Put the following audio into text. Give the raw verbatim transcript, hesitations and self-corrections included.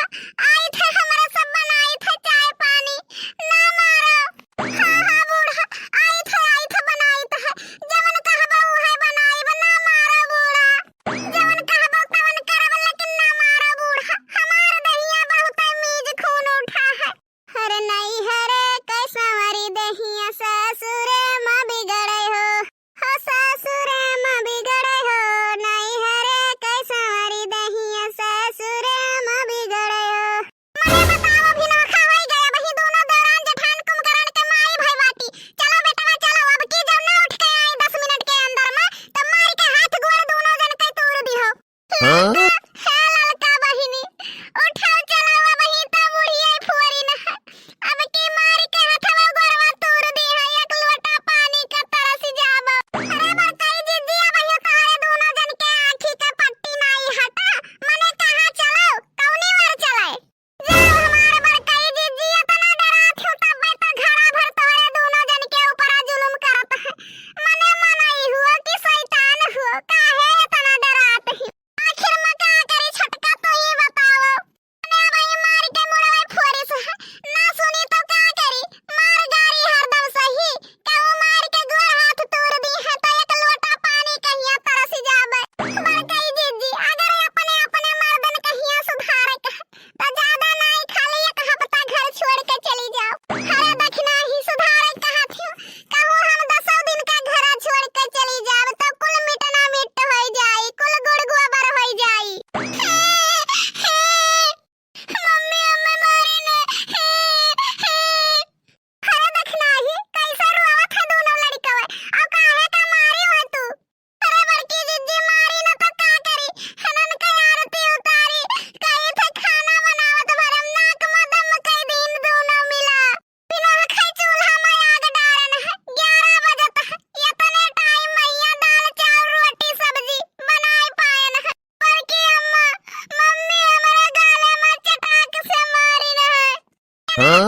आइत है, हमरे सब बनाइत है चाय पानी, ना मारो। हाँ, हाँ, बूढ़ा, आइत है, आइत है, बनाइत है। जवन कहबो उहे बनाइब, ना मारो बूढ़ा। जवन कहबो तवन करब, लेकिन ना मारो बूढ़ा। हमार दहिया बहुत मीज खून उठा है। हर नैहरे के संवरी दहिया ससुरे म बिगड़े हो। हो ससुरे म बिगड़े हो, नैहरे के संवरी दहिया ससुरे म बिगड़े हो। मने बताओ, अभी नोखा होई गया, वही दोनों देवरान जेठान कुंभकर्ण के माई भाई बाटी। चलो बेटवा चलो, अब की जब ना उठ के आई दस मिनट के अंदर में, तो मार के हाथ गोड़ दोनों जन के तोड़ दी हो। हाँ? ललका, हे ललका बहिनी, उठाओ चलो, अब ही तो बुढ़िया फुअरी न है। अब की मार के हथवा गोड़वा तोड़ दी है, एक लोटा पानी का तरस जाबो। अरे बड़काई जिज्जी, अब ही तोहरे दोनों जन के आँखी के पट्टी नाई हटा, मने कहाँ चलो, कौनी ओर चले? जाओ हमार बड़काई जिज्जी, इतना डरात हो तब तो घड़ा भर तोहरे दोनों जन के ऊपर जुलुम करत है। मने मनई हुओ कि शैतान हुओ, काहे इतना डरात ही? आखिर में का करी छोटका, तू ही बताओ। मने अब ई मार के मुड़वे फोरिस है, ना सुनी तो का करी? मार गारी हरदम सही, कहूँ मार के गोड़ हाथ तोड़ दी है तो एक लोटा पानी कहिया तरस जाबे। बड़काई जिज्जी, अगर अपने अपने मर्दन कहिया सुधारे के है, तो ज्यादा नाई, खाली एक हफ्ता घर छोड़ के चली जाओ। अरे दखिना ही सुधारे कहा थियो, कहूँ हम दसों दिन का घर छोड़ के चली जाब तो कुल मिटना मिट होई जाई, कुल गुड़ गोबर होई जाई। हे, हे, मम्मी हमें मारी ने, हे, हे। अरे दखिना ही, कैसे रोवत है दोनों लड़कवे? और काहे का मारी हो तू? अरे बड़की जिज्जी, मारी न तो का करी? हनन के आरती उतारी, कही थे खाना बनावत भरम नाक में दम कई दिन दोनों मिला। बिना खाई चूल्हा में आग डारन है, ग्यारह बजत है, इतने टाइम मैया दाल चाउर रोटी सब्जी बनाए पायन है। बड़की अम्मा, मम्मी हमरे गाले में चटाक से मारिन है। हाँ?